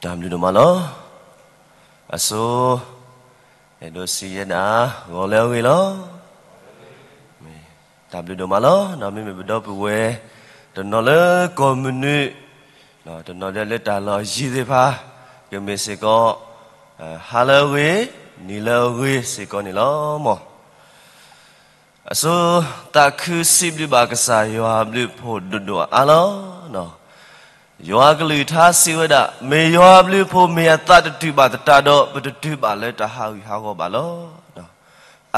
တၢ်ဘျုးဒိၣ်မးလီၤ. အဆိ အဲၣ်ဒိးစံးယဲဒၣ် ဂီၤလၢအဂ့ၤလီၤ. တၢ်ဘျုးဒိၣ်မးလီၤ. ဒီးမ့မ့ၢ်ပဒီပုၢ်ဝဲၢ် တနီၤလၢကီၢ်မနုၤ, တနီၤဒဲးလၢတၢ်လီၢ်ယံၤသ့ၣ်တဖၣ် ကမ့ၢ်စ့ၢ်ကီး ဟါလၢအဂ့ၤ, နံၤလၢအဂ့ၤစ့ၢ်ကီးန့ၣ်လီၤ. အဆိ သးခုစံးဘျုးဘၣ်ကစၢ်ယွၤအဘျုးအဖှိၣ်ဒိၣ်ဒိၣ်အါအါလီၤ. ယွၤကလုၢ်ကထါစံးဝဲဒၣ်, မ့ၢ်ယွၤအဘျုးအဖှိၣ်မ့ၢ်အသးတတုၤဘၣ်သတးဒီး ပတတုၤဘၣ်လၢတၢ်ဟးဂူာ်ဟးဂီၤဘၣ်လီၤ.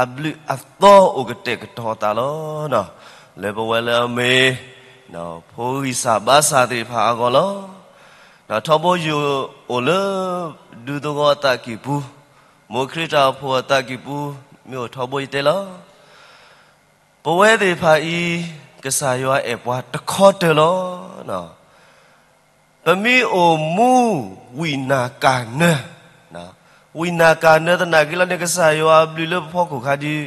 အဘျုးအသီအိၣ်ကတဲာ်ကတီၤအသးလီၤ. လၢပဝဲလၢအမ့ၢ် ဖိဂံၢ်စၢ်ဘါစၢ်သ့ၣ်တဖၣ်အဂီၢ်လီၤ. ထီဘိယအိၣ်လၢ ဒူသဝီအသးကံၢ်ပူၤ, မိၢ်ခရံာ်တၢ်အိၣ်ဖှိၣ်အသးကံၢ်ပူၤ, မ့ၢ်အိၣ်ထီဘိယတဲလီၤ. ပဝဲသ့ၣ်တဖၣ်အံၤ ကစၢ်ယွၤအဲၣ်ပှၤတခီတၢၤလီၤ. ပမ့ၢ်အိၣ်မူဝံၤနၤကၢ်နၢ, ဝံၤနၤကၢ်နၢသနာ်က့လီၤန့ၣ် ကစၢ်ယွၤအဘျုးလၢပဖီခိၣ်ခါဒီး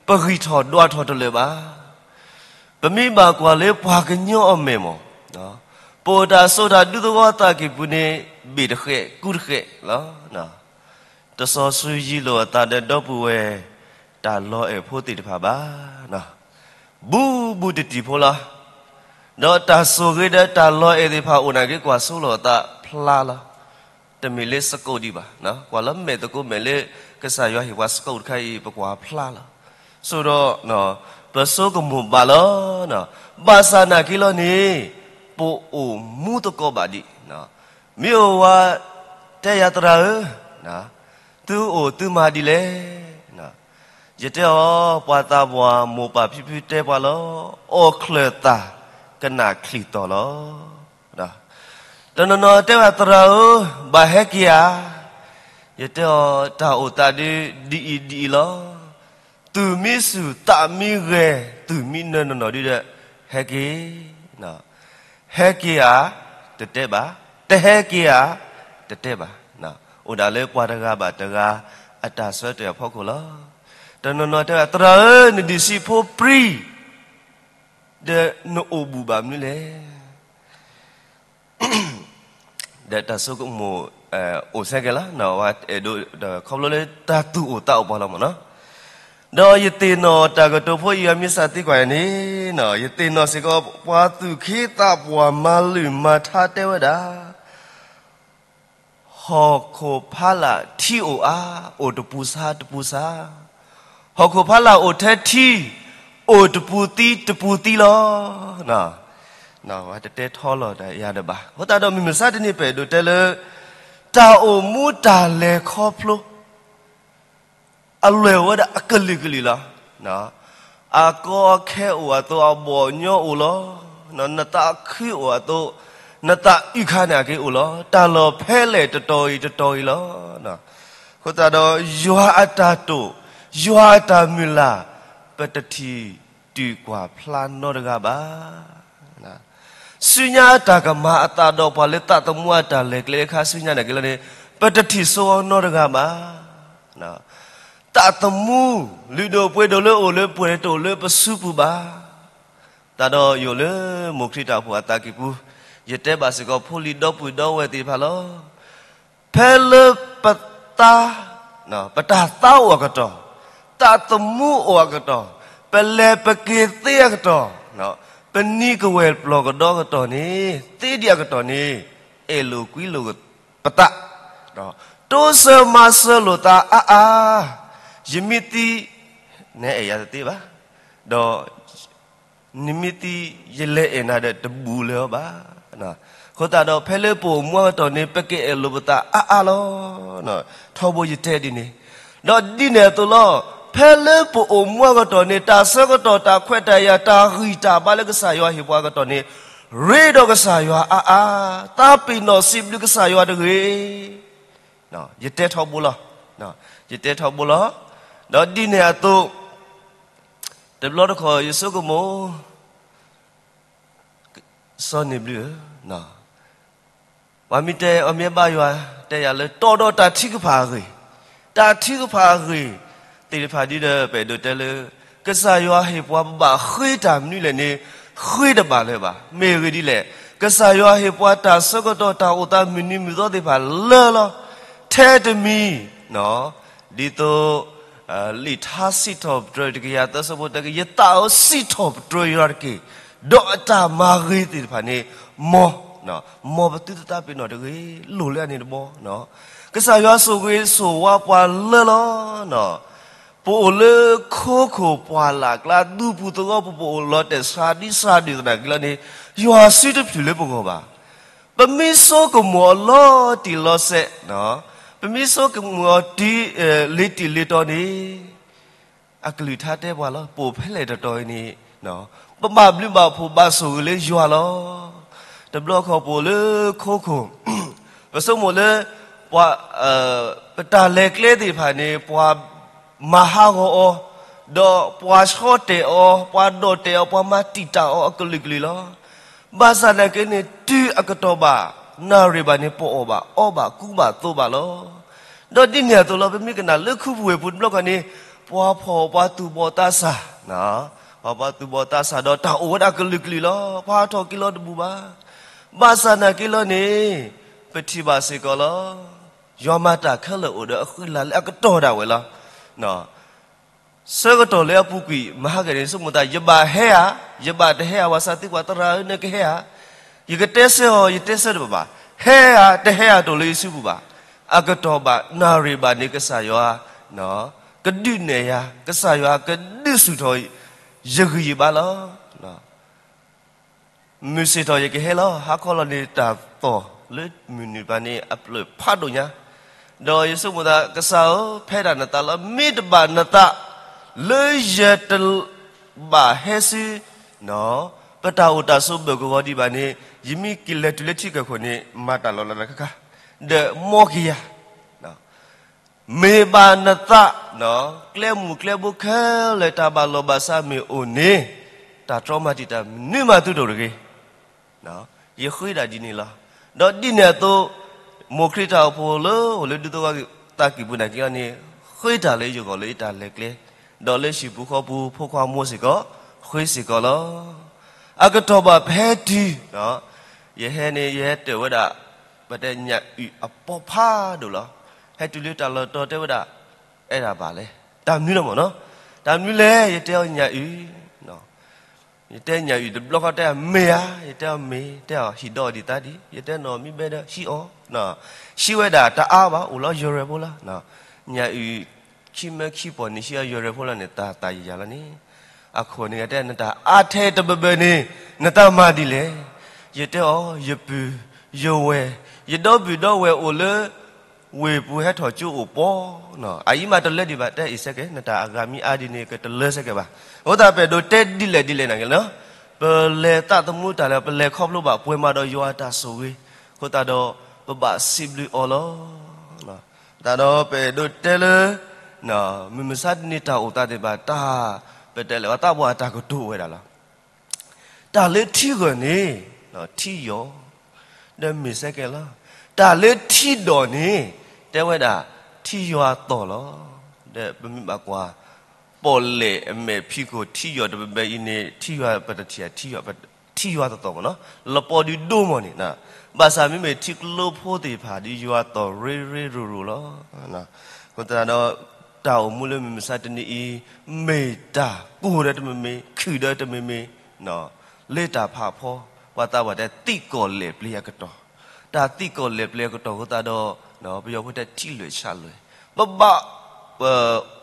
ပဂံၢ်ထီၣ်ဒွးထီၣ်တလၢာ်ဘၣ်. ပမ့ၢ်ဘၣ်ကွၢ်လၢပှၤကညီအမဲာ်မး, ပအိၣ်တၢ်ဆိးတၢ်ဒူသဝီအသးကံၢ်ပူၤန့ၣ် ဘ့ၣ်တဃဲးကူတဃဲးလီၤ. တစီၤဆူယံလိာ်အသးဒီး ဒီပုၢ်ဝဲၢ် တၢ်လီၤအဲၣ်ဖိသ့ၣ်တဖၣ်ဘၣ်. ဘူးဘူးတံၢ်တံၢ်ဖိလီၤ. ဒီးတၢ်ဆိၣ်ဂ့ၤဒီးတၢ်လီၤအဲၣ်သ့ၣ်တဖၣ်အိၣ်နာ်က့ ကွၢ်ဆိလီၤအသးဖျါလီၤ. တမ့ၢ်လၢစကိးဒံးဘၣ်, ကွၢ်လၢမဲာ်သကိးမဲာ်လၢ ကစၢ်ယွၤဟ့ၣ်ပှၤစကိးတခါအံၤ ပကွၢ်ဖျါလီၤ. ဆိဒီး ပဆိကမိၣ်ဘၣ်လီၤ. ဘၣ်ဆၣ်နာ်က့လီၤန့ၣ် ပအိၣ်မူသကိးဘၣ်ဒံး မ့ၢ်အိၣ်ဝဲတဲယၤသရၣ်ဧၢ, သုအိၣ်သုမၤဒ်လဲၣ်. ယတဲအီၤ ပှၤသးပှၢ်မိၢ်ပၢ်ဖံဖုတဲပှၤလီၤ, အီၣ်ချၢၣ်သၣ်ကနၣ်ချံၣ်တီၢ်လီၤ. တနီၤနီၤတဲဝဲသရၣ်ဧၢ, ဘၣ်ဟဲက့ၤဧါ. ယတဲအီၤ တၢ်အိၣ်သးဒ်ဒ်အံၤဒ်အံၤလီၤ. သူၣ်မံဆူၣ်သးမံဂဲၤ သူၣ်မံနၢၤနီၢ်နီၢ်ဒ်ဒီး ဟဲက့ၤ ဟဲက့ၤဧါ, တတဲဘၣ်, တဟဲက့ၤဧါ, တတဲဘၣ်. အိၣ်ဒၣ်လၢပှၤတဂၤဘၣ်တဂၤ အတၢ်ဆၢတဲာ်အဖီခိၣ်လီၤ. တနီၤနီၤတဲဝဲ သရၣ်ဧၢ, နဒံၣ်စံးဖိပြံ, ဒီးနအိၣ်ဘူးဘၣ်မနုၤလဲၣ်. ဒီးတၢ်ဆိကမိၣ် အိၣ်ဆဲကဲလီၤ, အဲၣ်ဒိး ခီဖျိလၢတၢ်သူၣ်အိၣ်သးအိၣ်ပှၤလီၤမးနီၤ. ဒီးယသ့ၣ်နီၣ်တၢ်ကတိၤဖိအံၤ အမ့ၢ်စးသံကွၢ်န့ၣ်, ယသ့ၣ်နီၣ်စ့ၢ်ကီး ပှၤသူၣ်က့သးပှၢ်မၤလုၢ်မၤထါတဲဝဲဒၣ် ဟီၣ်ခိၣ်ဖးလၢ်ထံအိၣ်အါ, အိၣ်တပူၤစါတပူၤစါ, ဟီၣ်ခိၣ်ဖးလၢ်အိၣ်ထဲထံ, အိၣ်တပူၤသံတပူၤသံလီၤ. တတဲထီလီၤတၢ်ယၤတဘၣ်. အဃိသတးဒီးမုၢ်မဆါတနံၤ ပအဲၣ်ဒိးတဲလၢ တၢ်အိၣ်မူတၢ်လဲၤခီဖျိ အလဲၤဝဲဒၣ်အကလုာ်ကလုာ်လီၤ. အကီအခဲအိၣ်အသိး အဘီၣ်ညီအိၣ်လီၤ. နသးခုအိၣ်အသိး နသးအုၣ်ခါန့ၣ်က့အိၣ်လီၤ. တၢ်လီၢ်ဖဲလဲၣ်တတီၤအံၤတတီၤအံၤလီၤ. အဃိသတးဒီး ယွၤအတၢ်တိာ်, ယွၤအတၢ်မုၢ်လၢ် ပတထံၣ်တုၤကွၢ်ဖျါနီတဂၤဘၣ်. ဆူညါအတၢ်ကမၤအသးဒီးပှၤလၢ သးသမူအတၢ်လဲၤကျဲအခါဆူညါန့ၣ်က့လီၤန့ၣ် ပတထံၣ်ဆိနီတဂၤဘၣ်. သးသမူ လုၢ်ဒိၣ်ပှ့ၤဒိၣ်လၢအိၣ်လၢပှဲၤတအိၣ်လၢပစုပူၤဘၣ်. သတးဒီးယအိၣ်လၢမိၢ်ခရံာ်တၢ်အိၣ်ဖှိၣ်အသးကံၢ်ပူၤ, ယတဲဘၣ်စ့ၢ်ကီးဖိလံၤဒီပုၢ်ဒီဝဲၢ်သ့ၣ်တဖၣ်လီၤ. ဖဲလၢပသး, ပတၢ်သးအိၣ်အကတီၢ်, သးသမူအိၣ်အကတီၢ်, ပလဲၤပက့ၤသ့အကတီၢ်, ပနံၤကဝဲၢ်ပျီၢ်ကဒီအကတီၢ်န့ၣ်, သ့ဒံးအကတီၢ်န့ၣ်, အဲၣ်လိာ်ကွံလိာ်ပသး, တိစၢၤမၤစၢၤလိာ်သးအါအါ, ယမ့ၢ်သံ, နအဲၣ်ယၤတသ့ဘၣ်, ဒီး နမ့ၢ်သံ ယလဲၤအဲၣ်နၤဒီးတဘူးလၢၤအီၤဘၣ်. အဃိသတးဒီး ဖဲလၢပအိၣ်မူအကတီၢ်န့ၣ် ပကအဲၣ်လိာ်ပသးအါအါလီၤ. ထီဘိယတဲဒ်န့ၣ်, ဒီးဒ်န့ၣ်အသိးလီၤ. ဖဲလၢပအိၣ်မူအကတီၢ်န့ၣ် တၢ်ဆၢကတီၢ် တၢ်ခွဲးတၢ်ယာ် တၢ်ဂံၢ်တၢ်ဘါလၢကစၢ်ယွၤဟ့ၣ်ပှၤအကတီၢ်န့ၣ် ရ့ဒီးကစၢ်ယွၤအါအါ, သးပ့ၤနီၣ်စံးဘျုးကစၢ်ယွၤတဂ့ၤ. ယတဲထီဘိလီၤ. ယတဲထီဘိလီၤ. ဒီးဒ်န့ၣ်အသိး တဘျီတခီၣ်ယဆိကမိၣ် စီၤန့ၢ်ဘျုးဧၢ, ပှၤမ့ၢ်တဲအီၤမ့ၢ်ဘါယွၤ တဲယၤလၢတီဒီးတၢ်ထုကဖၣ်အဂ့ၢ်, တၢ်ထုကဖၣ်အဂ့ၢ်သ့ၣ်တဖၣ်ဒ်ဒီး ပအဲၣ်ဒိးတဲလၢ ကစၢ်ယွၤဟ့ၣ်ပှၤပဘၣ်ဃ့တၢ်မနုၤလဲၣ်န့ၣ် ဃ့တဘၣ်လၢၤဘၣ်. မ့ၢ်အဂ့ၢ်ဒ်လဲၣ်, ကစၢ်ယွၤဟ့ၣ်ပှၤတၢ်ဆၢကတီၢ်တၢ်အိၣ်သးမုၢ်နံၤမုၢ်သီသ့ၣ်တဖၣ်လၢာ်လီၤ. ထဲတမံၤ, ဒ်သိး လံာ်ထါစံးထီၣ်ပတြၢၤ တကယၤသၢဆၢဖိတက့ၢ်, ယသးဧၢ, စံးထီၣ်ပတြၢၤယွၤတက့ၢ်, ဒီးအတၢ်မၤဂ့ၤသ့ၣ်တဖၣ်န့ၣ် မ်, မ်ပသုတသးပ့ၤနီၣ်တဂ့ၤ, လိၣ်လၢအန့ၣ်တဘီ. ကစၢ်ယွၤဆိၣ်ဂ့ၤဆိၣ်ဝါပှၤလၢာ်လီၤ. ပအိၣ်လၢခိခိၣ်ပှၢ်လၢ်ကျါ သူၣ်ပူၤသဝီပူၤ ပအိၣ်လီၤတဲာ်စှၤဒံစှၤဒုၣ်သနာ်က့လီၤန့ၣ်, ယွၤစုတဖျုၢ်လၢပဂီၢ်ဘၣ်. ပမ့ၢ်ဆိကမိၣ်အီၤလီၤတံၢ်လီၤဆဲး, ပမ့ၢ်ဆိကမိၣ်အီၤတံၢ်, လ့ၤတံၢ်လ့ၤတီၤန့ၣ်, အကလုၢ်ကထါတဲပှၤလီၤ. ပအိၣ်ဖဲလဲၣ်တတီၤအံၤန့ၣ်, ပဘၣ်ဘျုးဘၣ်ဖှိၣ်ဘၣ်ဆိၣ်ဂ့ၤလၢယွၤလီၤ. တဘျီခီပအိၣ်လၢခိခိၣ်, ပဆိကမိၣ်လၢ ပှၤ, ပတၢ်လဲၤကျဲသ့ၣ်တဖၣ်န့ၣ် ပှၤမၤဟးဂီၤအီၤ, ဒီးပှၤဆီတဲာ်အီၤ, ပှၤဒိးတဲာ်အီၤ, ပှၤမၤတံာ်တာ်အီၤအကလုာ်ကလုာ်လီၤ. ဘၣ်ဆၣ်သနာ်က့န့ၣ် တုၤအကတီၢ်ဘၣ်, နၣ်ရံၣ်ဘၣ်န့ၣ် ပအီၣ်ဘၣ်, အီဘၣ်, ကူဘၣ်, သိးဘၣ်လီၤ. ဒီးဒ်န့ၣ်အသိးလီၤ, ပမ့ၢ်ကနၣ်လၢခူပူၤဝ့ၢ်ပူၤတဘျီခီန့ၣ်, ပှၤဖှီၣ်ပှၤသူၣ်ဘီၣ်သးစၢ်, ပှၤဖှီၣ်ပှၤသူၣ်ဘီၣ်သးစၢ်ဒီးတၢ်အိၣ်ဝဲဒၣ်ကလုာ်ကလုာ်လီၤ. ပှၤထီၣ်က့ၤလီၤတဘူၣ်ဘၣ်. ဘၣ်ဆၣ်သနာ်က့လီၤန့ၣ်, ပထံၣ်ဘၣ်စ့ၢ်ကီးလီၤ. ယွၤမၤတၢ်ခဲလၢာ်အိၣ်ဒီးအဃံအလၤလၢအကတီၢ်ဒၣ်ဝဲလီၤ. ဆၢကတီၢ်လၢအပူၤကွံာ် မဟါကန့ၣ် ဆိကမိၣ်သး ယဘၣ်ဟဲဧါ, ယဘၣ်တဟဲဧါ, ပှၤသးသံကွၢ်သရၣ်ဧၢ နကဟဲဧါ, ယကတဲဆၢအီၤ, ယတဲဆၢတဘၣ်ဘၣ်, ဟဲဧါ, တဟဲဧါ တအိၣ်လၢယစုပူၤဘၣ်. အကတီၢ်ဘၣ် နၣ်ရံၣ်ဘၣ်န့ၣ် ကစၢ်ယွၤ ကဒုးနဲၣ်ယၤ, ကစၢ်ယွၤကဒုးဆူၣ်ထီၣ် ယဂံၢ်ယဘါလီၤ. မုၢ်ဆ့ၣ်ထီၣ်ယကဟဲလီၤ. ဟါခီလီၤန့ၣ် တၢ်သီၣ်လၢမုၢ်နုာ်တပၤန့ၣ် အဖျၢၣ်ဖးဒိၣ်ညါ, ဒီးယဆိကမိၣ်သး ကစၢ်ဧၢ, ဖဲဒၣ်နသးလီၤ. မ့ၢ်တဘၣ်နသး လၢယတဘၣ်ဟဲဆူ ပတၢ်အိၣ်တၢ်ဆိးဘၢၣ်ကဝီၤဒံးဘၣ်န့ၣ်, ယမ့ၢ်က့ၤလဲၤတုၤလၢထံကၢၢ်ခိၣ်န့ၣ် မၤတၢ်လီၤလးတၢ်ခါခါ, ဒီးမ်က့ၤယၤ မ့ၢ်ဘၣ်နသး, ကျဲမုၢ်ကျဲဘိခဲလၢာ် တၢ်ဘၣ်လီၢ်ဘၣ်စးမ့ၢ်အိၣ်န့ၣ်, တၢ်တြီမၤတံာ်တာ်မနုၤမးသုတအိၣ်တဂ့ၤ. ယဃ့တၢ်ဒ်န့ၣ်လီၤ. ဒီးဒ်န့ၣ်အသိး, မိၢ်ခရံာ်တၢ်အိၣ်ဖှိၣ်လၢအိၣ်လၢဒူသဝီသးကံၢ်ပူၤနာ်က့လီၤန့ၣ်, ဃ့တၢ်လၢယဂီၢ်လၢယတၢ်လဲၤကျဲ, ဒီးလၢဟံၣ်ပူၤဃီပူၤ ဖိခွါမိၢ်စ့ၢ်ကီး, ဃ့စ့ၢ်ကီးလီၤ. အကတီၢ်ဘၣ်ဖဲတုၤ, ယဟဲန့ၣ် ယဟဲတၢၢ်ဝဲဒၣ် ပတဲညၣ်အုၣ်အပီဖးဒိၣ်လီၤ. ဟဲတုၤလၢတၢ်လီၢ်တီၤတဲဝဲဒၣ်, အဲၣ်ဒၣ်ဘၣ်လဲၣ်, တၢ်မနုၤလီၤမၢ်နီၤ, တၢ်မနုၤလဲၣ်, ယတဲအီၤညၣ်အုၣ်, ယတဲညၣ်အုၣ်တဘျီဃီတဲမ့ၢ်ဧါ, ယတဲအီၤမ့ၢ်, တဲအီၤဟံၣ်ဒီးအီၤဒံးသးဒံး, ယတဲနီၢ်မ့ၢ်ဘဲဒီးဟံးအီၤ, ဟံးဝဲဒၣ်တအါဘၣ်, အိၣ်လီၤယီၤရဲၣ်ဖိလီၤ. ညၣ်အုၣ် ခံမၢခံပီၢ်န့ၣ် ဟံးအီၤယီၤရဲၣ်ဖိလီၤန့ၣ် တၢ်သးယယၤလီၤန့ၣ်, အခိၣ်န့ၣ် ယတဲနတၢ်အါထဲတဘၢဘၢန့ၣ် နတၢ်မၤဒ်လဲၣ်. ယတဲအီၤ ယပုၢ်, ယဝဲၢ်, ယဒီပုၢ်ဒီဝဲၢ်အိၣ်လၢ ဝ့ၢ်ပူၤဟဲထီၣ်ကၠိအိၣ်ပီ, အအံၤမးတလၢဒံးဘၣ်, တဲအံၤစဲကဲ, နတၢ်အဂၤမ့ၢ်အါဒ်န့ၣ် ကတလၢစဲကဲဘၣ်. အဃိသတး ပအဲၣ်ဒိးတဲဒ်လဲၣ်ဒ်လဲၣ်နာ်က့လီၤ. ပလဲၤသးသမူတၢ်လဲၤ, ပလဲၤခီဖျိဘၣ်ပှဲၤမးဒီးယွၤအတၢ်ဆိၣ်ဂ့ၤ, အဃိသတးဒီး ပဘၣ်စံးဘျုးအီၤလီၤ. သတးဒီးပအဲၣ်ဒိးတဲလၢ မုၢ်မဆါတနံၤတၢ်အိၣ်သးသ့ၣ်တဖၣ် တၢ်ပတဲလဲၣ် ပှၤသးပှၢ်တၢ်ကတိၤဝဲဒၣ်လီၤ. တၢ်လၢထံဂၢၢ်န့ၣ် ထံယီၤ, ဒီးမ့ၢ်စဲကဲလီၤ. တၢ်လၢထံဒီးန့ၣ် တဲဝဲဒၣ် ထံယွၤအသီၣ်လီၤ. ဒီးပမ့ၢ်ဘၣ်ကွၢ် ပီၣ်လဲၣ်အမဲာ်ဖံးခိၣ်ထံယီၤတဘဲဘဲအံၤန့ၣ် ထံယွၤပတထံၣ်ထံယွၤ, ထံယွၤတသီၣ်မၢ်နီၤ, လပီဒုဒိၣ်မးန့ၣ်, ဘၣ်ဆၣ်မ့မ့ၢ်ထံကျိဖိသ့ၣ်တဖၣ် ဒ်ယွၤသီၣ်ရ့ရ့ရိၤရိၤလီၤ. အဃိသတးဒီး တၢ်အိၣ်မူလၢမုၢ်မဆါတနံၤအံၤ မ့ၢ်တၢ်ကိၢ်ဒီးတမ့မ့ၢ် ခုၣ်ဒီးတမ့မ့ၢ်, လၢတၢ်ဖးဖီ ပှၤသးပှၢ်တဲသံၣ်ကီၢ်လဲၢ်ပျ့ၤအကတီၢ်, တၢ်သံၣ်ကီၢ်လဲၢ်ပျ့ၤအကတီၢ်အဃိသတးဒီး ပယီၤဖိတဲထံၣ်လွဲၢ်ဆးလွဲၢ်, ပဘၣ်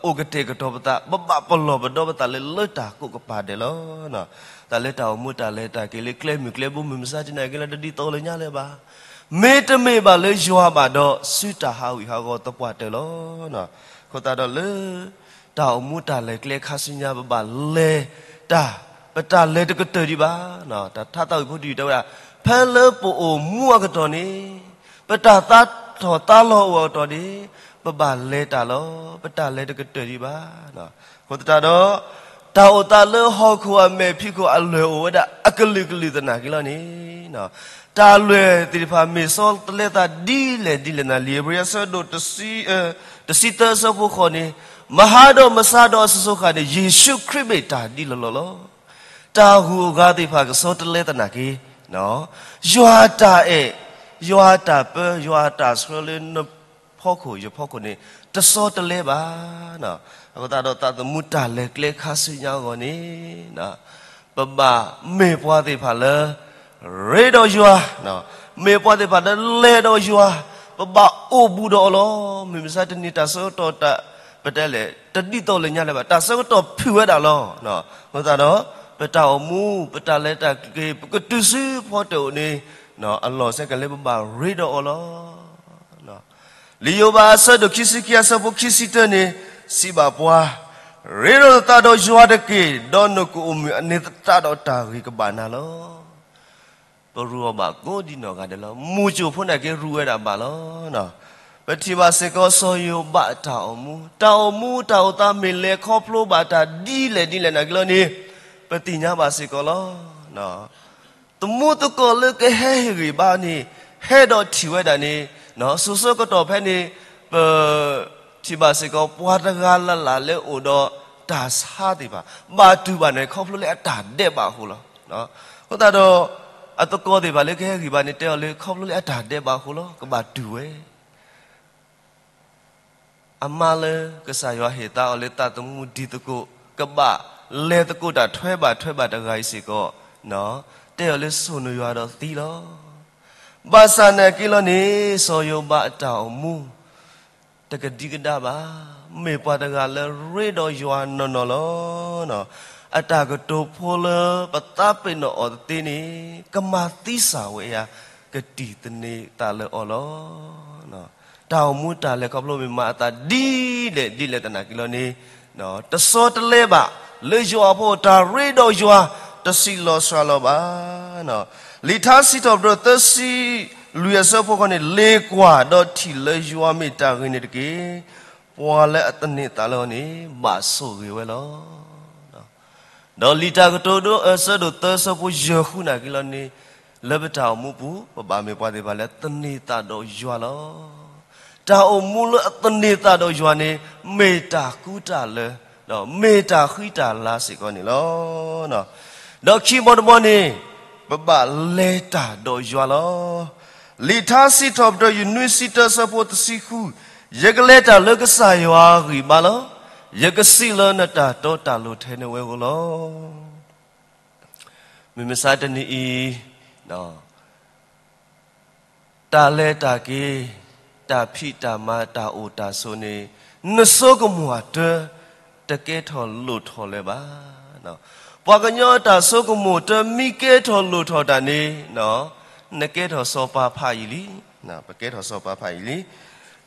အိၣ်ကတဲာ်ကတီၤပသး, ပဘၣ်ပလီၢ်ပဒီပသးလၢလၢတၢ်ကိးကပၤဒဲးလီၤ. တၢ်လၢတၢ်အိၣ်မူတၢ်လဲၤတၢ်က့ၤလၢကျဲမုၢ်ကျဲဘိမုၢ်မဆါတနံၤက့ၤလၢတဒ်သိးလၢညါလၢၤဘၣ်. မ့တမ့ၢ်ဘၣ်လၢယွၤဘၣ်ဒီး ဆူတၢ်ဟးဝံၣ်ဟးဂီၤသပှၢ်တၢၢ်လီၤ. အဃိသတးဒီးလၢ တၢ်အိၣ်မူတၢ်လဲၤကျဲခါဆူညါ ပဘၣ်လဲၤတၢ်, ပတၢ်လဲၤတကတၢၢ်ဒံးဘၣ်. တၢ်ထါသးဝံၣ်ဖိတယုၢ်တဲဝဲဒၣ်, ဖဲလၢပအိၣ်မူအကတီၢ်န့ၣ်, ပတၢ်သါထီၣ်သါလီၤအိၣ်အကတီၢ်န့ၣ်, ပဘၣ်လဲၤတၢ်လီၤ. ပတၢ်လဲၤတကတၢၢ်ဒံးဘၣ်. အဃိသတးဒီး တၢ်အိၣ်သးလၢဟီၣ်ခိၣ်အမဲာ်ဖံးခိၣ်အလွဲၢ်အိၣ်ဝဲဒၣ်အကလုာ်ကလုာ်သနာ်က့လီၤန့ၣ်, တၢ်လွဲၢ်သ့ၣ်တဖၣ်မ့ၢ်ဆီတလဲသးဒ်လဲၣ်ဒ်လဲၣ်နၤ လံာ်ဧ့ၤဘြံၤအဆၢဒိၣ် တဆံသၢအဆၢဖိဃိးန့ၣ်, မဟါဒီးမဆါဒီးအစိၤစိၤဃၣ်န့ၣ် ယ့ၣ်ၡူးခရံာ်မ့ၢ်တၢ်ဒ်လီၢ်လီၢ်လီၤ. တၢ်ဂုၤအဂၤသ့ၣ်တဖၣ်ကဆီတလဲသနာ်က့ ယွၤအတၢ်အဲၣ်, ယွၤအတၢ်ပၢ, ယွၤအတၢ်ဆှၢလၢနဖီခိၣ်ယဖီခိၣ်န့ၣ် တဆီတလဲဘၣ်. အဃိသတးဒီးသးသမူတၢ်လဲၤကျဲခါဆူညါအဂီၢ်န့ၣ် ပဘၣ်မ့ၢ်ပှၤသ့ၣ်တဖၣ်လၢ ရ့ဒီးယွၤ, မ့ၢ်ပှၤသ့ၣ်တဖၣ်လၢလဲၤဒီးယွၤ, ပဘၣ်အိၣ်ဘူးဒီးအီၤလီၤ. မုၢ်မဆါတနံၤတၢ်ဆၢကတီၢ်တၢ် ပတဲလဲၣ် တဒ်သိးလၢညါလၢၤဘၣ်, တၢ်ဆၢကတီၢ်ဖုၣ်ဝဲဒၣ်လီၤ. အဃိသတးဒီး ပတၢ်အိၣ်မူ ပတၢ်လဲၤတၢ်က့ၤ ပကတုၤဆူဖီတၢၣ်အိၣ်န့ၣ် အလီၢ်စ့ၢ်ကီးလၢပဘၣ်ရ့ဒီးအီၤလီၤ. လံာ်ယိၤဘးအဆၢဒိၣ်ခံဆံခံအဆၢဖိခံဆံတၢန့ၣ် စံးဘၣ်ပှၤ, ရ့လိာ်သးဒီးယွၤတက့ၢ်, ဒီးနကအိၣ်မုာ်အန့ၣ်သတးဒီးတၢ်ဂ့ၤကဘၣ်နၤလီၤ. ပရူးအီၤဘၣ်ကိးဒံနီၢ်ဂၤဒဲးလီၤ. မူၤစိၣ်ဖိနာ်က့ရူးဝဲဒၣ်ဘၣ်လီၤ. ပထံၣ်ဘၣ်စ့ၢ်ကီးစီၤယိၤဘးအတၢ်အိၣ်မူ, တၢ်အိၣ်မူတၢ်အိၣ်သးမ့ၢ်လဲၤခီဖျိဘၣ်တၢ်ဒ်လဲၣ်ဒ်လဲၣ်နာ်က့လီၤန့ၣ် ပသ့ၣ်ညါဘၣ်စ့ၢ်ကီးလီၤ. သမူသကိးလၢကဟဲဟ့ၣ်ဂံၢ်ဘါန့ၣ် ဟဲဒီးထံၣ်ဝဲဒၣ်န့ၣ် စိၤဆၢကတီၢ်ဖဲန့ၣ် ပ ထံၣ်ဘၣ်စ့ၢ်ကီး ပှၤတဂၤလၢ်လၢ်လၢအိၣ်ဒီးတၢ်ဆါသ့ၣ်တဖၣ် ဘၣ်တူၢ်ဘၣ်န့ၣ် ခီဖျိလၢအတၢ်ဒဲးဘးအဃိလီၤ. အဃိသတးဒီး အသကိးသ့ၣ်တဖၣ်လၢကဟဲဂံၢ်ဘါန့ၣ် တဲအီၤလၢခီဖျိလၢအတၢ်ဒဲးဘးအဃိလီၤ. ကဘၣ်တူၢ်ဝဲ အမါလၢကစၢ်ယွၤဟ့ၣ်သါအီၤလၢသးသမူဒံသကိး ကဘၣ်လဲၤသကိးတၢ်ထွဲဘၣ်ထွဲဘၣ်တဂၤအံၤစ့ၢ်ကီး တဲအီၤလၢစိာ်နယွၤဒီးသံလီၤ. ဘၣ်ဆၣ်နာ်က့လီၤန့ၣ် စီၤယိၤဘးအတၢ်အိၣ်မူ တကဒံကဒါဘၣ်, မ့ၢ်ပှၤတဂၤလၢရ့ဒီးယွၤနီၢ်နီၢ်လီၤ. အတၢ်ကတိၤဖိလၢပသးပ့ၤနီၣ်အီၤတသ့န့ၣ် ကမၤသံစၢ်ဝဲယၤ ကတံၢ်သန့ၤသးလၢအီၤလီၤ. တၢ်အိၣ်မူတၢ်လဲၤခီဖျိမ့ၢ်မၤအသးဒ်လဲၣ်ဒ်လဲၣ်သနာ်က့လီၤန့ၣ် တဆီတလဲဘၣ်, လၢယွၤအဖိအတၢ်ရ့ဒီးယွၤ တဆံးလီၤစှၤလီၤဘၣ်. လံာ်ထါစံးထီၣ်ပတြၢၤသၢဆံလွံၢ်အဆၢဖိဃိးန့ၣ် လ့ၤကွၢ်ဒီးထံၣ်လၢယွၤမ့ၢ်တၢ်ဂ့ၤန့ၣ်တက့ၢ်. ပှၤလၢအသန့ၤသးလၢအီၤန့ၣ် ဘၣ်ဆိၣ်ဂ့ၤဝဲလီၤ. ဒီးလံာ်တၢ်ကတိၤဒိအဆၢဒိၣ်သၢဆၢဖိယဲၢ်ဃုနာ်က့လီၤန့ၣ် လၢပတၢ်အိၣ်မူပူၤ ပဘၣ်မ့ၢ်ပှၤသ့ၣ်တဖၣ်လၢသန့ၤသးဒီးယွၤလီၤ. တၢ်အိၣ်မူလၢအသန့ၤသးဒီးယွၤန့ၣ် မ့ၢ်တၢ်ကူတၢ်လၢ ဒီးမ့ၢ်တၢ်ဃံတၢ်လၤစ့ၢ်ကီးန့ၣ်လီၤ. ဒီးခံဘီတဘီန့ၣ် ပဘၣ်လဲၤတၢ်ဒီးယွၤလီၤ. လံာ်ထါစံးထီၣ်ပတြၢၤ ယနွံဆံတၢ ဆၢဖိတဆံဃု, ယကလဲၤတၢ်လၢကစၢ်ယွၤအဂံၢ်ဘါလီၤ. ယကစံးလၢနတၢ်တီတၢ်လိၤထဲန့ၣ်ဝဲဧိၤလီၤ. မုၢ်မဆါတနံၤအံၤ တၢ်လဲၤတၢ်က့ၤ, တၢ်ဖံးတၢ်မၤ, တၢ်အိၣ်တၢ်ဆိးန့ၣ် နဆိကမိၣ်အတၢ် တကဲထီၣ်လိၣ်ထီၣ်လၢၤဘၣ်. ပှၤကညီအတၢ်ဆိကမိၣ်တၢ် မ့ၢ်ကဲထီၣ်လိၣ်ထီၣ်တၢ်န့ၣ် နကဲထီၣ်စီၤပၤဖးယံာ်လံ, ပကဲထီၣ်စီၤပၤဖးယံာ်လံ.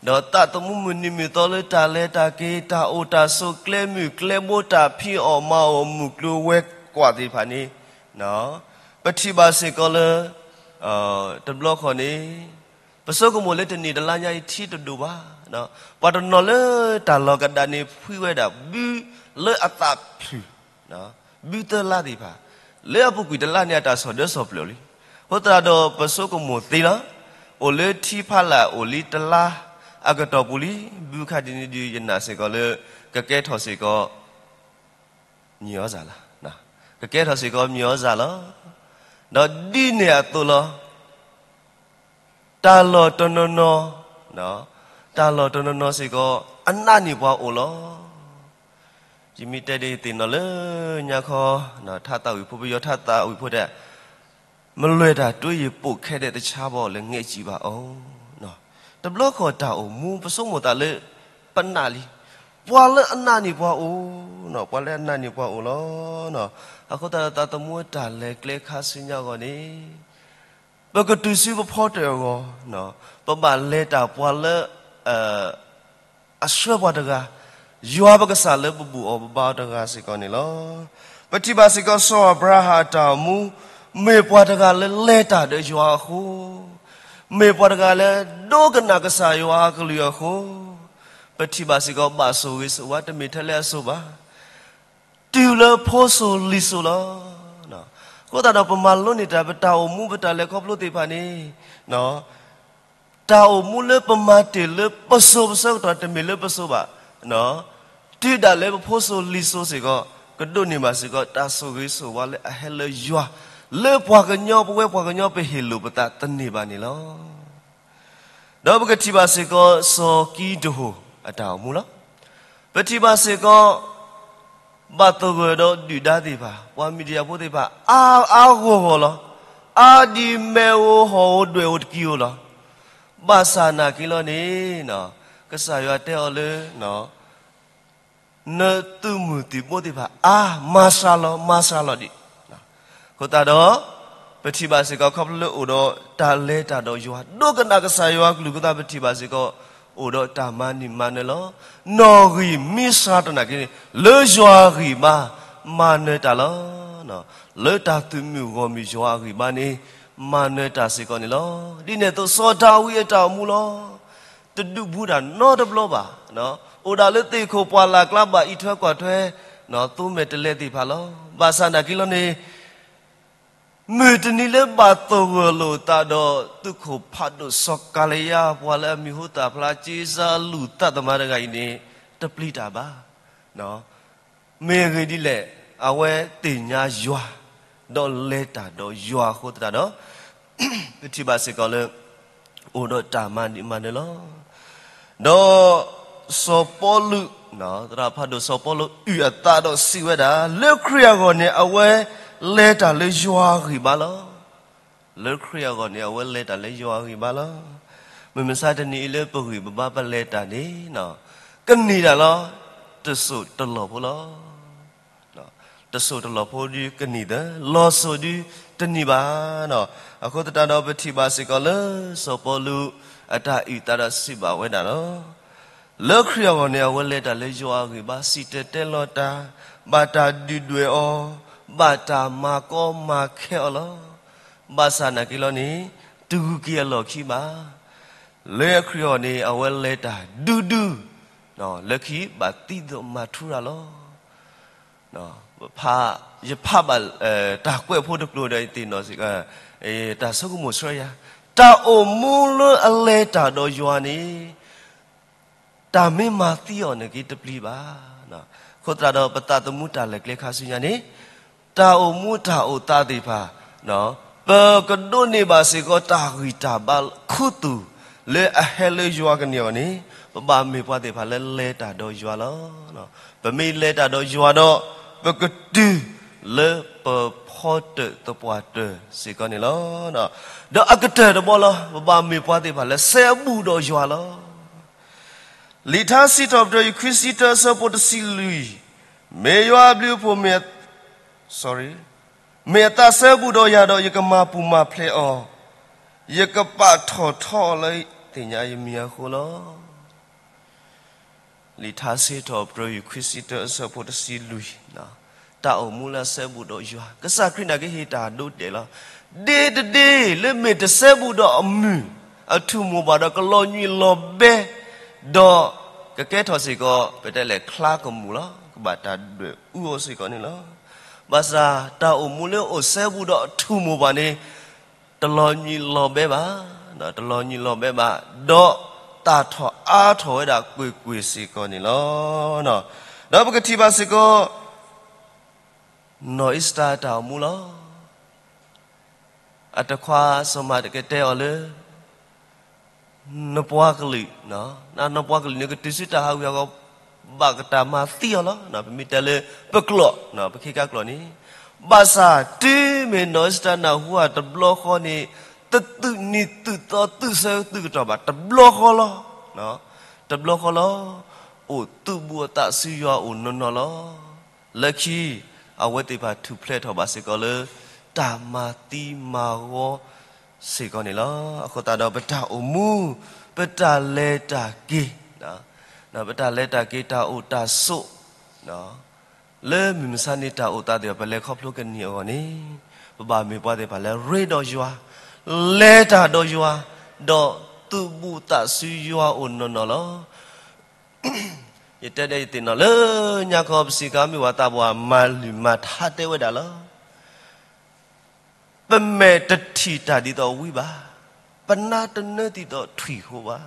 ဒီးသးသမူမုၢ်နံၤမုၢ်သီလၢတၢ်လဲၤတၢ်က့ၤ, တၢ်အိၣ်တၢ်ဆိး, ကျဲမုၢ်ကျဲဘိ, တၢ်ဖံးအီၣ်မၤအီၣ်, မုၢ်ကျိၤဝဲၤကွာ်သ့ၣ်တဖၣ်န့ၣ် ပထံၣ်ဘၣ်စ့ၢ်ကီးလၢ တဘျီဃီန့ၣ် ပဆိကမိၣ်လၢတနံၣ်တလါညါအံၤထံတဒိၣ်ဘၣ်. ပှၤတနီၤလၢတၢ်လီၢ်ကဒါန့ၣ် ဖှံဝဲဒၣ်ဘုလၢအသးဖျုၣ် ဘုသၢလါသ့ၣ်တဖၣ်, လၢအပူၤကွံာ်တလါန့ၣ် အတၢ်ဆီၣ်ဒၢဆီၣ်ပျိာ်လံ. အဃိသတးဒီးပဆိကမိၣ်သ့လီၤ. အိၣ်လၢထံဖးလာ်အိၣ်လံတလါအကတီၢ်ပူၤလံ, ဘုခါဒ်န့ၣ်ဒီး ယနာ်စ့ၢ်ကီးလၢ ကကဲထီၣ်စ့ၢ်ကီး မံၤအီၣ်စၢ်လီၤ. ကကဲထီၣ်စ့ၢ်ကီးမံၤအီၣ်စၢ်လီၤ. ဒီးဒ်န့ၣ်အသိးလီၤ. တၢ်လီၢ်တနီၤနီၤ, တၢ်လီၢ်တနီၤနီၤစ့ၢ်ကီး အနာ်န့ၢ်ပှၤအိၣ်လီၤ. ယမ့ၢ်တဲဒ်ယသ့ၣ်နီၣ်လၢညါခီ, ထါသးဝံၣ်ဖိ ပယီၤထါသးဝံၣ်ဖိတဲ မလွဲတာ တွေးရင်ပိုခက်တဲ့ တခြားပေါ့ လၢငဲ့ကြည့်ပါဦး. တဘျီဃီတၢ်အိၣ်မူ ပဆိကမိၣ်သးလၢ ပနာ်လံ. ပှၤလၢအနာ်န့ၢ်ပှၤအိၣ်, ပှၤလၢအနာ်န့ၢ်ပှၤအိၣ်လီၤ. အဃိသတးဒီးသးသမူတၢ်လဲၤကျဲခါဆူညါအဂီၢ်န့ၣ် ပကတုၤဆူပဖီတၢၣ်အဂီၢ်, ပဘၣ်လဲၤတၢ်ပှၤလၢ အဆှၢပှၤတဂၤ, ယွၤပကစၢ်လၢပဘူၣ်အီၤပဘါအီၤတဂၤစ့ၢ်ကီးန့ၣ်လီၤ. ပထံၣ်ဘၣ်စ့ၢ်ကီးစီၤအၤဘြၤဟၣ်အတၢ်အိၣ်မူ, မ့ၢ်ပှၤတဂၤလၢလဲၤတၢ်ဒီးယွၤအဃိ, မ့ၢ်ပှၤတဂၤလၢဒိကနၣ်ကစၢ်ယွၤအကလုၢ်အဃိ, ပထံၣ်ဘၣ်စ့ၢ်ကီးဘၣ်ဆိၣ်ဂ့ၤဆိၣ်ဝါတမ့ၢ်ထဲလၢအစိၤဘၣ် တုၤလၢဖိစိၤလံၤစိၤလီၤ. အဃိသတးဒီးပမၤလိန့ၢ်တၢ် ပတၢ်အိၣ်မူပတၢ်လဲၤခီဖျိသ့ၣ်တဖၣ်န့ၣ်, တၢ်အိၣ်မူလၢပမၤတ့ၢ်လၢပစိၤပဆၢကတီၢ်တမ့ၢ်လၢပစိၤဘၣ်, တုၤဒၣ်လၢပဖိစိၤလံၤစိၤစ့ၢ်ကီး ကဒိးန့ၢ်ဘၣ်စ့ၢ်ကီး တၢ်ဆိၣ်ဂ့ၤဆိၣ်ဝါလၢအဟဲလၢယွၤ လၢပှၤကညီ ပဝဲပှၤကညီပဟ့ၣ်လိာ်ပသးတန့ၢ်ဘၣ်န့ၣ်လီၤ. ဒီးပကထံၣ်ဘၣ်စ့ၢ်ကီးစီၤကံဒဟိၣ်အတၢ်အိၣ်မူလီၤ. ပထံၣ်ဘၣ်စ့ၢ်ကီး ဘၣ်သဂၢၢ်ဒီးဒုၣ်ဒါသ့ၣ်တဖၣ် ပှၤမံၤဒယၣ်ဖိသ့ၣ်တဖၣ် အါအါဂီၢ်ဂီၢ်လီၤ. အါဒ်မဲာ်ဧိၤဟီၣ်ဧိၤဒွဲၣ်ဧိၤတကံၤဧိၤလီၤ. ဘၣ်ဆၣ်နာ်က့ၤလီၤန့ၣ် ကစၢ်ယွၤတဲအီၤလၢ နသုးမုၢ်သံၣ်ဘိသ့ၣ်တဖၣ် အါ မၤစှၤလီၤ မၤစှၤလီၤဒံး. အဃိသတးဒီး ပထံၣ်ဘၣ်စ့ၢ်ကီးခီဖျိလၢအိၣ်ဒီးတၢ်လဲၤတၢ်ဒီးယွၤ ဒိကနၣ်ကစၢ်ယွၤကလုၢ်အဃိသတး ပထံၣ်ဘၣ်စ့ၢ်ကီး အိၣ်ဒီးတၢ်မၤန့ၢ်မၤနၢၤလီၤ. နီၣ်ဂံၢ်မ့ၢ်စှၤတနာ်က့န့ၣ် လၢယွၤအဂံၢ်ဘါ မၤနၢၤတၢ်လီၤ. လၢတၢ်သုးမုၢ်ဂီၢ်မုၢ်ယွၤအဂံၢ်ဘါန့ၣ် မၤနၢၤတၢ်စ့ၢ်ကီးန့ၣ်လီၤ. ဒ်န့ၣ်အသိး စီၤဒၤဝံးအတၢ်အိၣ်မူလီၤ. တဒုးဘူးတၢ်နီတဘျီဘၣ်. အိၣ်ဒၣ်လၢသ့ၣ်ခိၣ်ပှၢ်လၢ်ကျါ ဘၣ်အံးထွဲကွၢ်ထွဲ သိမဲာ်တဲးလဲးသ့ၣ်တဖၣ်လီၤ. ဘၣ်ဆၣ်နာ်က့ၤလီၤန့ၣ် မုၢ်တနံၤလၢဘၣ်သဂၢၢ်လိာ်သးဒီး သုးခိၣ်ဖးဒိၣ်စီၤကၤလံယါ ပှၤလၢအမံၤဟူသၣ်ဖျါ က့စၢလူၢ်သးသမါတဂၤအံၤန့ၣ် တပျံၤတၢ်ဘၣ်. မ့ၢ်အဂ့ၢ်ဒ်လဲၣ်, အဝဲသ့ၣ်ညါယွၤ, ဒီးလဲၤတၢ်ဒီးယွၤအဃိသတးဒီး ပထံၣ်ဘၣ်စ့ၢ်ကီးလၢ အိၣ်ဒီးတၢ်မၤန့ၢ်မၤနၢၤလီၤ. ဒီးစီၤပီလူး, သရၣ်ဖးဒိၣ်စီၤပီလူးအုၣ်အသးဒီးစံးဝဲဒၣ်, လၢခရံာ်အဂီၢ်န့ၣ် အဝဲလဲၤတၢ်လၢယွၤအဂံၢ်ဘါလီၤ. လၢခရံာ်အဂီၢ်န့ၣ် အဝဲလဲၤတၢ်လၢယွၤအဂံၢ်ဘါလီၤ. မုၢ်မဆါတနံၤအံၤလၢပဂံၢ်ပဘါပလဲၤတၢ်န့ၣ် ကနံၤတၢ်လီၤ. တစိၢ်တလီၢ်ဖိလီၤ. တစိၢ်တလီၢ်ဖိဒုကနံၤသၢ, လီၤစိၤဒုတနံၤဘၣ်. အဃိသတးဒီး ပထံၣ်ဘၣ်စ့ၢ်ကီးလၢစီၤပီလူးအတၢ်အုၣ်သးဒီးစံးဘၣ်ဝဲဒၣ်လီၤ. လၢခရံာ်အဂီၢ်န့ၣ် အဝဲလဲၤတၢ်လၢယွၤအဂံၢ်ဘါ, စံၣ်တဲၤတဲလီၤတၢ်, ဘၣ်တၢ်ဒုၣ်ဒွဲၣ်အီၤ, ဘၣ်တၢ်မၤကီမၤခဲအီၤလီၤ. ဘၣ်ဆၣ်နာ်က့ၤလီၤန့ၣ် တဂုၤက့ၤအလီၢ်ခံဘၣ်. လၢခရံာ်အဂီၢ်န့ၣ် အဝဲလဲၤတၢ်ဒုဒု, လၢခံဘၣ်သံသိးမၤထူရၤလီၤ. ယဖးဘၣ်တၢ်ကွဲးဖိတကျိၤဒီးယသ့ၣ်နီၣ်စ့ၢ်ကီး, တၢ်ဆိကမိၣ်ဆှၢယၤ, တၢ်အိၣ်မူလၢအလဲၤတၢ်ဒီးယွၤန့ၣ် တၢ်မ့ၢ်မၤသံအီၤန့ၣ်က့ၤတပျံၤဘၣ်. အဃိသတးဒီး ပသးသမူတၢ်လဲၤကျဲခါဆူညါန့ၣ် တၢ်အိၣ်မူတၢ်အိၣ်သးသ့ၣ်တဖၣ် ပကဒိးန့ၢ်ဘၣ်စ့ၢ်ကီးတၢ်ဂံၢ်တၢ်ဘါခူသူၣ် လၢအဟဲလၢယွၤကန့ၢ်အီၤန့ၣ် ပဘၣ်မ့ၢ်ပှၤသ့ၣ်တဖၣ်လၢလဲၤတၢ်ဒီးယွၤလီၤ. ပမ့ၢ်လဲၤတၢ်ဒီးယွၤဒီး ပကတုၤလၢပဖီတၢၣ်သပှၢ်တၢၣ်စ့ၢ်ကီးန့ၣ်လီၤ. ဒီးအကတၢၢ်တဘီလီၤ ပဘၣ်မ့ၢ်ပှၤသ့ၣ်တဖၣ်လၢစဲဘူးဒီးယွၤလီၤ. လံာ်ထါစံးထီၣ်ပတြၢၤ ယူၢ်ခွံဆံတၢ အဆၢဖိတဆံလွံၢ်, မ့ၢ်ယွၤအဘျုးအဖှိၣ်မ့ၢ် မ့ၢ်အသးစဲဘူးဒီးယၤဒီး ယကမၤပူၤမၤဖျဲးအီၤ, ယကပာ်ထီၣ်ထီအီၤလၢသ့ၣ်ညါယမံၤအဃိလီၤ. လံာ်ထါစံးထီၣ်ပတြၢၤ ယူၢ်ခွံဆံတၢ အဆၢဖိတဆံလွံၢ်, တၢ်အိၣ်မူလၢအစဲဘူးဒီးယွၤ ကစၢ်ခရံာ်နာ်က့ၤဟ့ၣ်တၢ်ဒိတဲာ်လီၤ. ဒ့တဒ့ လၢမ့ၢ်တစဲဘူးဒီးအမုၢ် အထူၣ်မိၢ်ပှၢ်ဒီးကလီၤညွံးလီၤဘဲ ဒီးကကဲထီၣ်စ့ၢ်ကီး ပတဲလဲၣ်ချါကမူၣ်လီၤ. ကဘၣ်တၢ်ဒွဲၣ်အူအီၤစ့ၢ်ကီးန့ၣ်လီၤ. ဘၣ်ဆၣ် တၢ်အိၣ်မူလၢအိၣ်စဲဘူးဒီးအထူၣ်မိၢ်ပှၢ်န့ၣ် တလီၤညွံးလီၤဘဲဘၣ်, တလီၤညွံးလီၤဘဲဘၣ်, ဒီးသၣ်ထီၣ်အါထီၣ်ဝဲဒၣ်ကွ့ၢ်ကွ့ၢ်စ့ၢ်ကီးန့ၣ်လီၤ. ဒီးပကထံၣ်ဘၣ်စ့ၢ်ကီး နီၢ်အ့စတၢၤအတၢ်အိၣ်မူလီၤ. အတခွါစီၤမၤဒကဲတဲအီၤလၢ နပှၤကလုာ်, နပှၤကလုာ်န့ၣ် ကတုၤဆူတၢ်ဟးဂူာ်ဟးဂီၤ ဘၣ်ကတၢ်မၤသံအီၤလီၤ. ပမ့ၢ်တဲလၢပကျိာ်, ပခ့ကါကျိာ်န့ၣ်, ဘၣ်ဆၣ်တုၤမ့ၢ်နီၢ်အ့စတၢၤနၢ်ဟူဧါတဘျီဃီန့ၣ် တသုးနံၤသုးသီသုးဆၢသုးကတီၢ်ဘၣ် တဘျီဃီလီၤ. တဘျီဃီလီၤ. အိၣ်သုးဘူးအသးဆူယွၤအိၣ်နီၢ်နီၢ်လီၤ. လၢခံ အဝဲသ့ၣ်တဖၣ်ထူၣ်ဖျဲးထီၣ်ဘၣ်စ့ၢ်ကီးလၢ တၢ်မၤသံမၤဂီၤစ့ၢ်ကီးန့ၣ်လီၤ. အဃိသတးဒီးပတၢ်အိၣ်မူ, ပတၢ်လဲၤတၢ်က့ၤ, ပတၢ်လဲၤတၢ်က့ၤ တၢ်အိၣ်တၢ်ဆိး, လၢမုၢ်မဆါန့ၣ် တၢ်အိၣ်သးသ့ၣ်တဖၣ် ပလဲၤခီဖျိကန့ၢ်အဂီၢ်န့ၣ် ပဘၣ်မ့ၢ်ပှၤသ့ၣ်တဖၣ်လၢရ့ဒီးယွၤ, လဲၤတၢ်ဒီးယွၤ, ဒီးသုးဘူးသးဆူယွၤအိၣ်နီၢ်နီၢ်လီၤ. ယတဲဒ်အံၤသ့ၣ်နီၣ်လၢညါခီ ပစံးကါမ့ၢ်ပှၤသးပှၢ်မၤလုၢ်မၤထါတဲဝဲဒၣ်လီၤ. ပမဲာ်တထံၣ်တၢ်ဒ်သိးဝံဘၣ်, ပနါတနၢသံသိးထွံၣ်ဃိဘၣ်.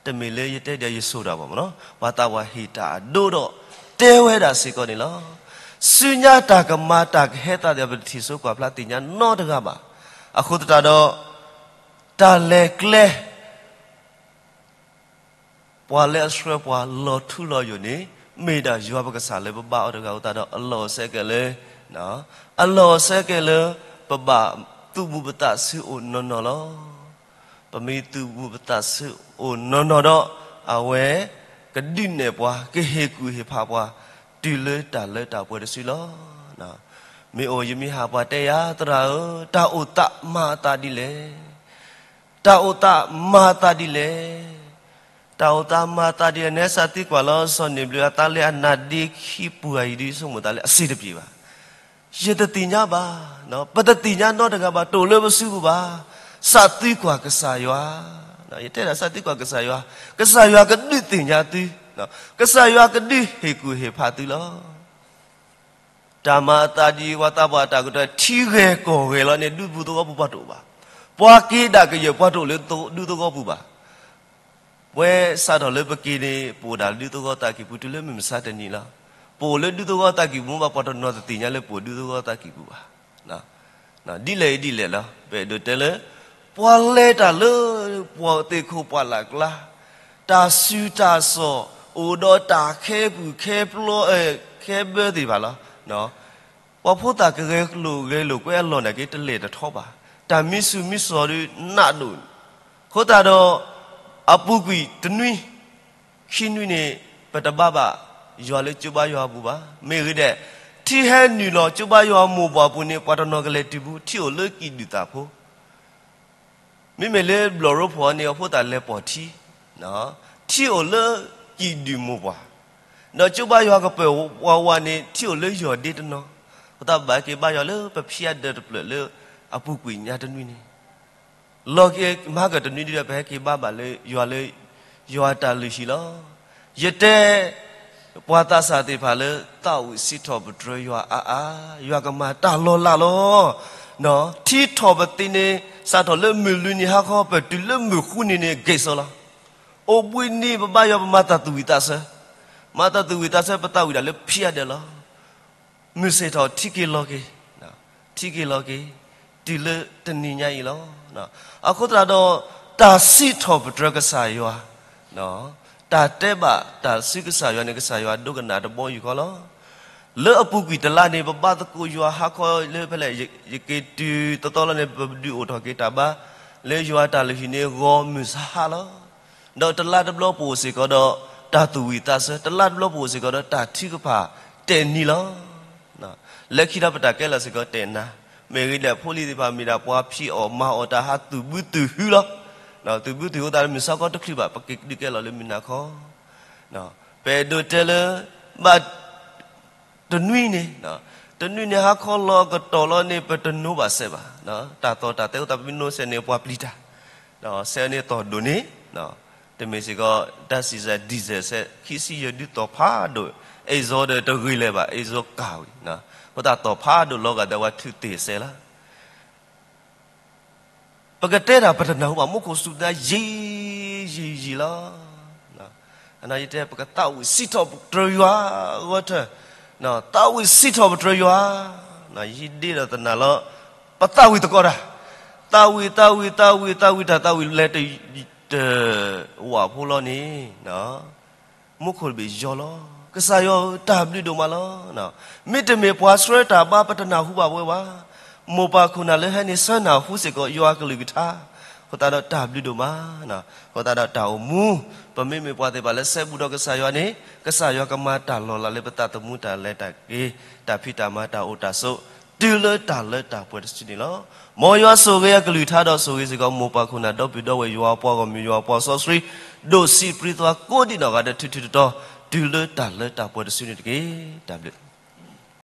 တမ့ၢ်လၢယတဲဒ်အံၤယစိာ်တၢ်ဘၣ်မနီၤ, ပှၤသးပှၢ်ဟ့ၣ်တၢ်အဒိဒီးတဲဝဲဒၣ်စ့ၢ်ကီးန့ၣ်လီၤ. ဆူညါတၢ်ကမၤတၢ်ကဟဲသးသ့ၣ် ပတထံၣ်ဆိကွၢ်ဖျါသ့ၣ်ညါနီတဂၤဘၣ်. အဃိသတးဒီး တၢ်လဲၤကျဲ ပှၤလၢအဆှၢပှၤလီၤထူလီၤယိာ်န့ၣ် မ့ၢ်ဒၣ်ယွၤပကစၢ်လၢပဘါအီၤတဂၤအဃိသတးဒီး အလီၢ်အိၣ်ဆၢက့ၤလၢ အလီၢ်အိၣ်ဆၢက့ၤလၢ ပဘၣ်သုးဘူးပသးဆူအိၣ်နီၢ်နီၢ်လီၤ. ပမ့ၢ်သုးဘူးပသးဆူအိၣ်နီၢ်နီၢ်ဒီး အဝဲကဒုးနဲၣ်ပှၤ ကဟ့ၣ်ကူၣ်ဟ့ၣ်ဖးပှၤ တုၤလၢတၢ်လၢတၢ်ပှဲၤတစုလီၤ. မ့ၢ်အိၣ်ယမ့ၢ်ဟးပှၤတဲယၤ သရၣ်ဧၢ, တၢ်အိၣ်သးမၤအသးဒ်လဲၣ်. တၢ်အိၣ်သးမၤအသးဒ်လဲၣ်. တၢ်အိၣ်သးမၤအသးဒ်လဲၣ်. နဲစးသံကွၢ်လီၤ စီၤန့ၣ်ဘျုးအသးလၢအနါဒ့ခံပူၤအံၤ ဒ်ဆိကမိၣ်သးလၢအစ့တပျ့ၤဘၣ်. ယတသ့ၣ်ညါဘၣ်, ပတသ့ၣ်ညါနီတဂၤဘၣ်, တအိၣ်လၢပစုပူၤဘၣ်. စးသံကွၢ်ကစၢ်ယွၤ, ယတဲဒၣ်စးသံကွၢ်ကစၢ်ယွၤ, ကစၢ်ယွၤကဒုးသ့ၣ်ညါသု, ကစၢ်ယွၤကဒုးဟ့ၣ်ကူၣ်ဟ့ၣ်ဖးသုလီၤ. တၢ်မၤအသးဒ်ပှၤသးပှၢ်တၢ်ကတိၤ ထံဂဲၤကီၢ်ဂဲၤလီၤန့ၣ် ဒူသဝီပူၤပှၤတအိၣ်ဘၣ်. ပှၤက့ၤဒၣ်ကယဲၢ်ပှၤတအိၣ်လၢဒူသဝီပူၤဘၣ်. ပဝဲစးထီၣ်လၢပက့ၤန့ၣ် ပအိၣ်ဒၣ်လၢဒူသဝီသးကံၢ်ပူၤ တုၤလၢမုၢ်မဆါတနံၤလီၤ. ပအိၣ်လၢဒူသဝီသးကံၢ်ပူၤမ့ၢ်ဘၣ် ပှၤတနီၤတသ့ၣ်ညါလၢပအိၣ်ဒူသဝီသးကံၢ်ပူၤဘၣ်. ဒ်လဲၣ်အံၤဒ်လဲၣ်လီၤ. ပအဲၣ်ဒိးတဲလၢ ပှၤလဲၤတၢ်လၢ ပှၤသ့ၣ်ခိၣ်ပှၢ်လၢ်ကျါ, တၢ်စူၤတၢ်စီၣ် အိၣ်ဒီးတၢ်ခဲပူၤခဲပျီ ခဲဘၢသ့ၣ်တဖၣ်လီၤ. ပှၤဖိသၣ်ကဂဲၤလိာ်ဂဲၤလိာ်ကွဲအလီၢ်န့ၣ်က့ၤ တလဲၤတထီဘၣ်. တၢ်မံဆူၣ်မံစီၤဒုးနးဒိၣ်, အဃိသတးဒီး အပူၤကွံာ်တနွံ ခံနွံန့ၣ် ပတဘါဘၣ်ယွၤလၢကၠိဘါယွၤအပူၤဘၣ်. မ့ၢ်ဂ့ၤဒဲး ထံဟဲနုာ်လီၤကၠိဘါယွၤမိၢ်ပှၢ်အပူၤန့ၣ် ပှၤတနီၤကလဲၤတုၤဘူး ထံအိၣ်လၢကံၣ်ဒုၣ်သၣ်ဖိ မ့မ့ၢ်လၢဘျီၣ်ရိဖှီၣ်န့ၣ် အဖိသၣ်လဲၤပိာ်ထံ, ထံအိၣ်လၢကံၣ်ဒုၣ်မိၢ်ပှၢ်, ဒီးကၠိဘါယွၤကပၢၢ်ဝးဝးန့ၣ် ထံအိၣ်လၢယီၢ်ဒ့တနီၤ, ပသးဘၣ်ဟဲက့ၤဘါယွၤလၢပဖံးအဒၢးတဖျၢၣ်လၢအပူၤကွံာ်ညါတနွံန့ၣ် လီၤက့ၤမၤကတနွံဒ်ဒီး ပဟဲက့ၤဘါဘၣ်လၢယွၤလၢ ယွၤတၢ်လုၢ်ဟံၣ်လီၤ. ယတဲ ပှၤသးစၢ်သ့ၣ်တဖၣ်လၢ သးဝံၣ်စံးထီၣ်ပတြၢၤယွၤအါအါ, ယွၤကမၤတၢ်လီၤလးလီၤ. ထံထီၣ်ပသ့န့ၣ် စးထီၣ်လၢမုၢ်လွံၢ်နံၤဟါခီ ပတုၤလၢမုၢ်ဃုနံၤန့ၣ် ဂ့ၤစိလီၤ. အိၣ်ဘှံးနံၤပဘါယွၤပမၤတၢ်သူၣ်ဝံၣ်သးဆၢ, မၤတၢ်သူၣ်ဝံၣ်သးဆၢ ပသးဝံၣ်ဒၣ်လၢဖံးအဒၢးလီၤ. မုၢ်ဆ့ၣ်ထီၣ်ထံက့ၤလီၤက့ၤ, ထံက့ၤလီၤက့ၤ, တုၤလၢတနံၤညါအံၤလီၤ. အဃိသတးဒီး တၢ်စံးထီၣ်ပတြၢၤကစၢ်ယွၤ, တၢ်တဲဘၣ်တၢ်ဆူကစၢ်ယွၤန့ၣ် ကစၢ်ယွၤဒိကနၣ်တဘီယူၢ်ဃီလီၤ. လၢအပူၤကွံာ်တလါန့ၣ် ပဘါသကိးယွၤဟါခီလၢဖဲလဲၣ်, ယက့ၤတုၤသီသီလီၤန့ၣ် ပဒုးအိၣ်ထီၣ်က့ၤတၢ်ဘါ လၢယွၤတၢ်လုၢ်ဟံၣ်န့ၣ် ဂီၤမုၢ်ဆါဟါလီၤ. ဒီးတလါတဘျီပအိၣ်စ့ၢ်ကီးဒီး တၢ်သူၣ်ဝံၣ်သးဆၢ, တလါတဘျီပအိၣ်စ့ၢ်ကီးဒီး တၢ်ထုကဖၣ်တဲာ်နံၤလီၤ. လၢခံဒီးပတၢ်ကဲလီၤစ့ၢ်ကီးတဲာ်နၤ, မ့ၢ်ဂ့ၤဒဲးဖိလံၤသ့ၣ်တဖၣ်မ့ၢ်ဒၣ်ပှၤဖံးအီၣ်မၤအီၣ်တၢ်ဟးသူၣ်ဘုသူၣ်ဟုလီၤ. သူၣ်ဘုသူၣ်ဟုသးလၢမုၢ်ဆါခီတချုးဘၣ် ပက့ၤဒုးကဲလီၤလၢမုၢ်နၤခီ ပအဲၣ်ဒိးတဲလၢ ဘၣ် တနွံန့ၣ်, တနွံန့ၣ်ဟါခီလီၤကတီၢ်လီၤန့ၣ် ပတနိဘၣ်စဲးဘၣ်. တၢ်သီၣ်တၢ်သဲအိၣ်သး ပမ့ၢ်နိစဲးန့ၣ် ပှၤပျံၤတၢ်, ဒီးစဲးန့ၣ်သီၣ်ဒိၣ်န့ၣ်, တမ့ၢ်စ့ၢ်ကီး တၢ်စံးစဲး ဒံၣ်စဲးစဲး ခံဆံယဲၢ်ဒုသီၣ်ဖးဒိၣ်, အ့ၣ်ဇီဒီးတဂ့ၤလၢၤဘၣ် အ့ၣ်ဇီကၢ်ဝံၤ, အဃိသတးသီၣ်ဖးဒိၣ်လီၤဂာ်ဒီးပှၤထုးသ့ၣ်စဲးလီၤ. ပကတဲတၢ်ပတနၢ်ဟူဘၣ် မူခိၣ်စူၢ်သးယံာ်ယံာ်ယံာ်လီၤ. အယတဲ ပကသးဝံၣ်စံးထီၣ်ပတြၢၤယွၤအဂီၢ်ထၢၣ်, သးဝံၣ်စံးထီၣ်ပတြၢၤယွၤ, ယဒ့ဒီးသနာ်လီၤ, ပသးဝံၣ်သကိးတၢ်, သးဝံၣ် သးဝံၣ် သးဝံၣ် သးဝံၣ် တၢ်သးဝံၣ်လဲၤတဝးဖိလီၤန့ၣ် မူခိၣ်တဘ့ၣ်ယီၤလီၤ. ကစၢ်ယွၤဧၢ တၢ်ဘျုးဒိၣ်မးလီၤ. မ့တမ့ၢ်ပှၤဆှၢတၢ်ဘါ ပတနၢ်ဟူဘၣ်ဝဲဘၣ်. မိၢ်ပၢ်ခိၣ်နၢ်လၢဟဲန့ၣ် ဆှၢနၢ်ဟူစ့ၢ်ကီးယွၤအကလုၢ်ကထါ, အဃိသတးဒီးတၢ်ဘျုးဒိၣ်မး, အဃိသတးဒီးတၢ်အိၣ်မူ, ပမ့မ့ၢ်ပှၤသ့ၣ်တဖၣ်လၢစဲဘူးဒီးကစၢ်ယွၤန့ၣ် ကစၢ်ယွၤကမၤတၢ်လီၤလးလၢပသးသမူတၢ်လဲၤတၢ်က့ၤ, တၢ်ဖံးတၢ်မၤတၢ်အိၣ်တၢ်ဆိး, တုၤလၢတၢ်လၢတၢ်ပှဲၤတစုန့ၣ်လီၤ. မ်ယွၤဆိၣ်ဂ့ၤအကလုၢ်ကထါဒီးဆိၣ်ဂ့ၤစ့ၢ်ကီး မိၢ်ပၢ်ခိၣ်နၢ်ဒီပုၢ်ဒီဝဲၢ်ယွၤအပှၤဂီၢ်မုၢ်ယွၤအပှၤစီဆှံ, ဒိၣ်ဆံးပြံသွါကိးဒံးနီၢ်ဂၤဒဲး ထုထုတတီၤ, တုၤလၢတၢ်လၢတၢ်ပှဲၤတစုန့ၣ်တက့ၢ်. တၢ်ဘျုး